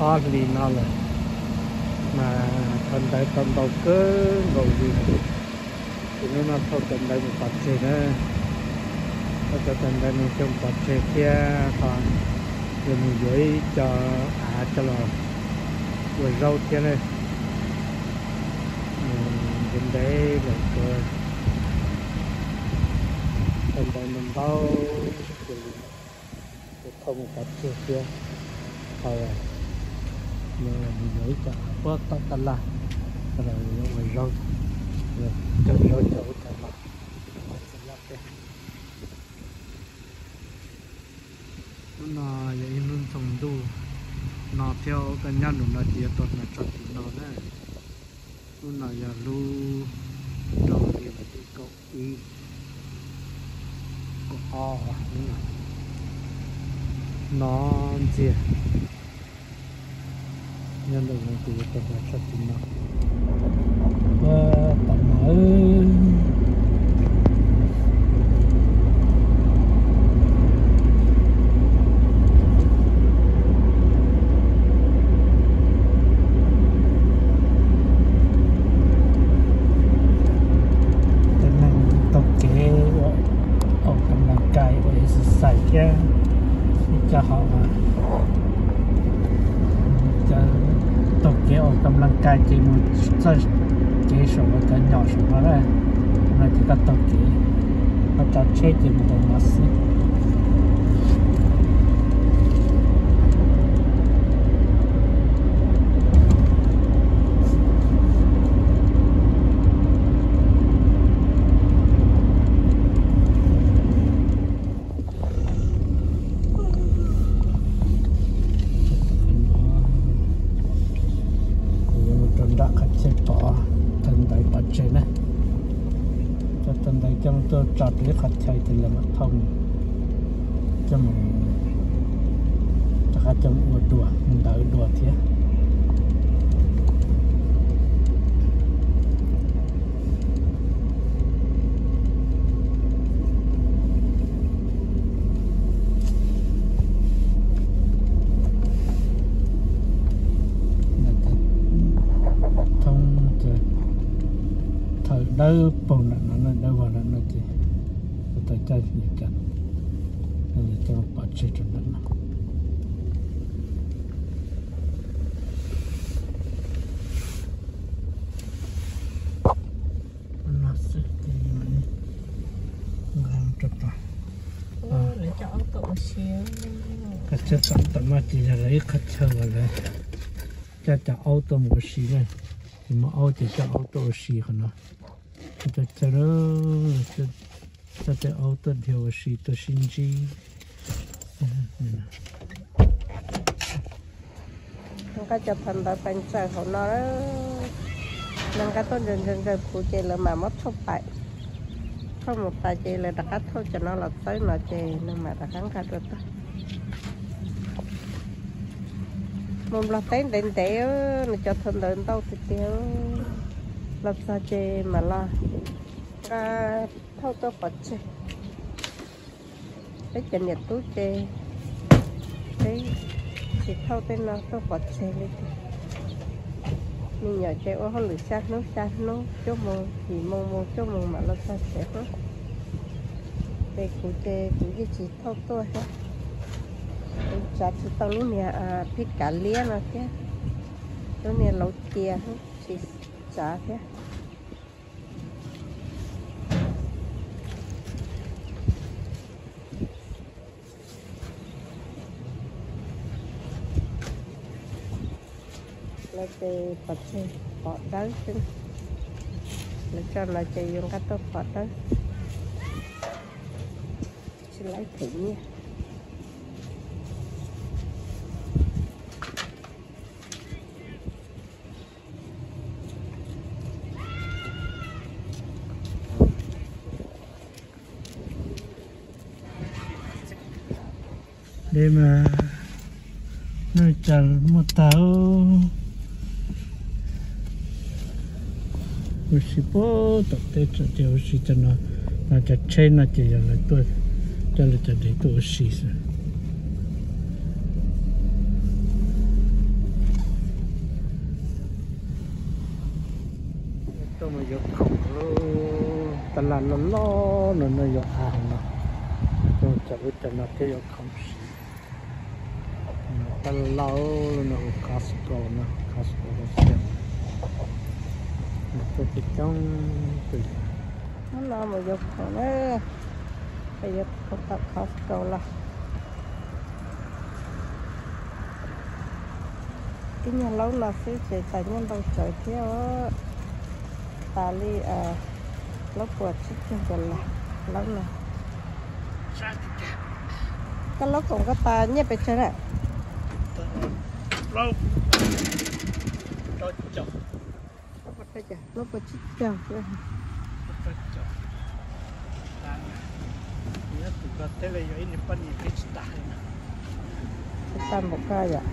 Ob hlis no lawm mas thawj ntawv tau ntau kawg nkaus li. Ces hnub no thauj cov ntawv mus pov tseg na. Thauj cov ntawv no coj mus pov tseg thiab ho yuav mus yuav ib co av coj los ua zaub thiab na. Ntev ntev lawm, thauj ntawv ntau ntau, ces thauj mus pov tseg thiab ho mus yuav ib co av puag tom tab laj, coj los ua zaub, cog zaub cog ub cog no. Hnub no yog ib hnub ntxoov ntuj no thiab, koj nyob nram no ces yuav tau hnav tso tim no na. Hnub no yog lub rau hli vas thib kaum ib, kaum ob, hnub no no ntxiag. Nyob ntawm no ces yuav tau hnav tso tim no. Puag tom no. Cov neeg taug kev ua, ua kam las kais, ua exercise thiab ib co hom mas cov taug kev ua kam las kais ces mus txoj kev saum cov nyom saum no na, no ces koj taug kev, koj tsav tsheb ces mus tom no xwb. Kuv yuav mus rau nram qhov chaw pov thawj ntawv pov tseg na. Coj thawj ntawv coj tuaj tso rau ib qhov chaw ces lawv mam thauj coj mus rov qab coj mus ua dua ntawv dua thiab. Thoob, thawj dawb paug nram no, dawb vog nram no ces tau coj, coj pov tseg rau nram no. No xwb ces nqa rau tom, qhov chaw tom, tom no ces yog lawv ib qhov chaw uas lawv coj cov aub tuaj mus ua si na. Ces muaj aub ces coj aub tuaj ua si qhov no. Cov chaw, coj tej aub tuaj dhia ua si tuaj sib ntsib. Nqa cov phab ntawv pais ntsaws hauv no, nqa tuaj ntsaws ntsaws ntsaws puv ces lawv mam muab thauj pais. Thauj mus pais ces lawv rov qab thauj cov no los txawb no ces lawv mam rov qab nqa dua tuaj. Mus Nplog teb ntev ntev, nws cov thau ntawv ntau tiag tiag. Los txog ces mam los nqa thauj tuaj pov tseg. Peb cov niam tub ces peb tsis thauj tej no tuaj pov tseg li tiag. Me nyuam ces ua hauj lwm xya hnub xya hnub, cuaj moos yim moos mus cuaj moos mam los txog tsev hnub. Ces kuv ces kuv yeej tsis thauj tuaj thiab. Kuv tsav tsis tau lub niag phij kav liab no thiab, lub niag lauv cia tsis tsav thiab. Lawv ces pov tseg pov dawb xwb. Lawv tso no ces yus nqa tuaj pov dawb, tsis laib them nyiaj. Dej mas noj tsa muaj tag. Ua si puag tom teb tseem tias ua si cov no, mas cov tsheb no ces yog lawv tuaj coj lawv cov dev tuaj ua si xwb. Yuav khoom lub tab laj loj loj no, no yuav av no, coj wb cov no thiab yuav khoom siv. Tab laj loj no hu Costco no, Costco Wholesale. Tuaj coob coob tus. Hnub no mus yuav khoom na, yuav khoom tom Costco los. Ib nyuag laub no xwb ces tas nyiaj ntau tsawv thiab, tas li plaub puas tsib caug dollar laub no. Koj laub khoom koj tas nyiaj pes tsawg na? Plaub puas tsib caug. Tus ko teb li yog ib niag poj niam peb tsis tas li na. Tsis tas npaum ko yom.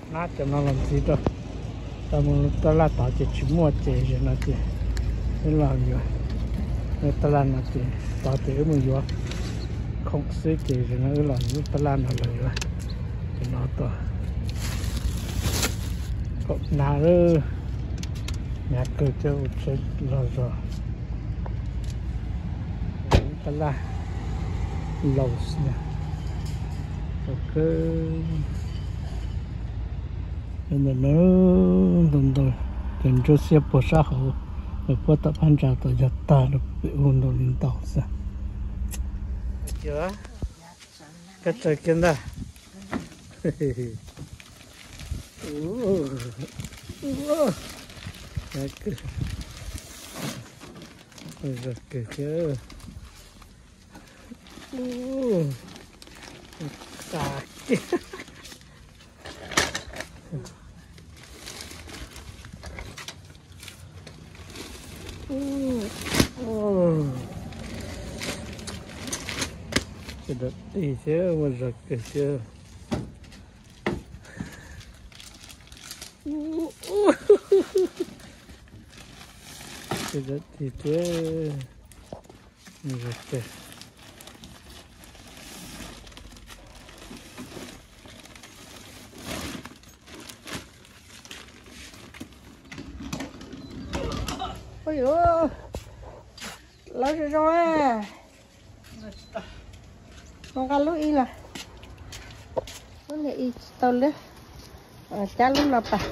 Hnab cov no los ntxiv rau, tau mus lub tab laj tod ces tsis muaj ces zaum no ces wb los yuav lub tab laj no ces tod ces wb mus yuav khoom xwb ces zaum no wb los lub tab laj no los yuav. Ces no tuaj kaum hnab lawm, hnyav kawg thiab ua tsheb log zog. Tab laj Lowe's na, ntau kawg. Ntau ntau, ntau ntau, cov ntsuab xiab puag sab hauv, lawv puab tom phab ntsa tod yog tag rau pem ub ntau li ntau xwb. Koj tsaws kiag ntag. Zog kawg thiab. Qab kiag. Cov dab tig thiab muaj zog kawg thiab. Cov dab tig thiab muaj zog kawg. Ua yuav lawv zoo zoo, mus nqa lub ib los. Lub niag ib tsis tau lawm, cab lub no pas.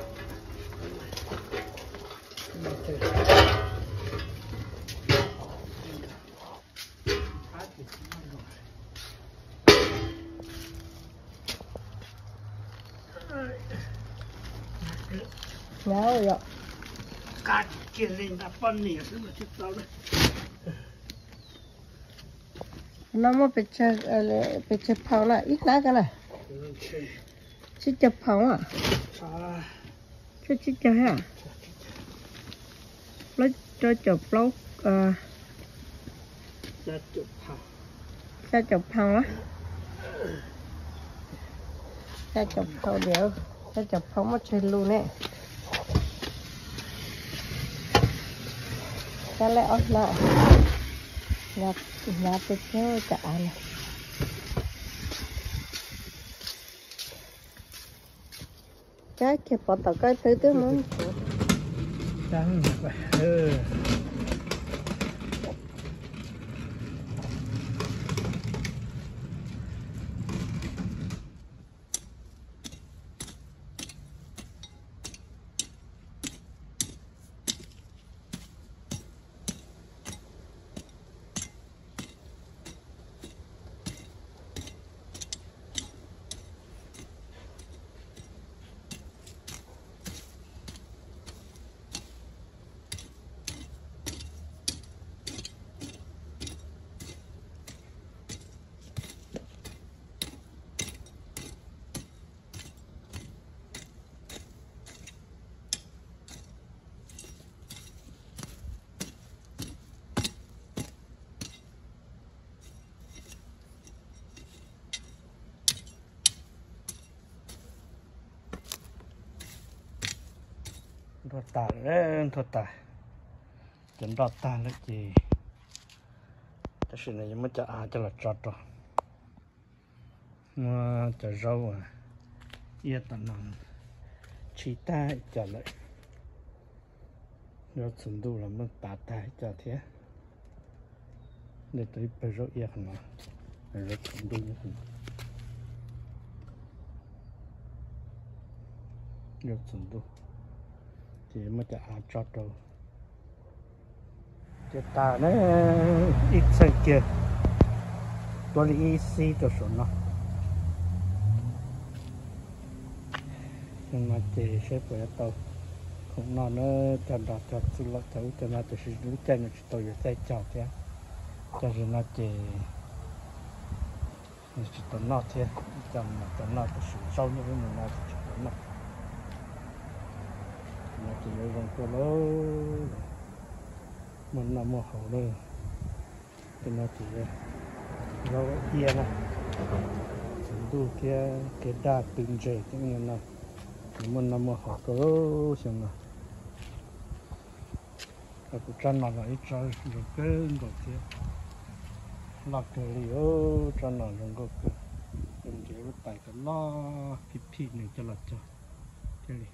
Hnyav yom. Qab kiag li nta poj niam xwb mas tsis tau na. No muaj pes tsawg phau na, ib hnab ko na? Tsib caug phau a? Tsib caug ha? Plaub caug caum plaub, xya caum phau a? Xya caum phau diam, xya caum phau muaj tsawg lus ne? Cab lawm ob hnab, hnyav pes tsawg cov av no. Cab kiag pov tom koj twb twb muab. Nrog tas, nrog tas, cov nroj tag lawm ces, tab sis no yuav muab cov av coj los tso rau, muab cov zaub uas iab tom no tshib tag ib co lawm. Zaub txhuv ntuj los muaj tav tag ib co thiab. Ntawm tau ib pawg zaub iab qhov no, zaub txhuv ntuj. Zaub txhuv ntuj, ces muab cov av tso rau. Ces tas na, ib txheej kiag tuab li ib xib rau saum no. Xyoo no ces saib puas yuav tau khoom noj na, cog nrog cog txwj lom cog ub cog no, tiam sis lub caij no tsis tau yuav caij cog thiab. Cog ze no ces tsis tau noj thiab, cog mas tau noj tiam sis zaub nyob ib mus no ces tsis tau noj. No ces yuav zoo kawg lauj, muaj noj muaj haus lawm. Tej no ces zaub iab na, txhuv ntuj thiab kev daj pw ntses thiab no, ces muaj noj muaj haus kawg xyoo no. Kuv tsob no los ib tsob zoo kawg nkaus thiab, loj kawg li, tsob no zoo nkauj kawg. Tus ntses lub tais ko loj phij phij nws coj los cog thiaj li.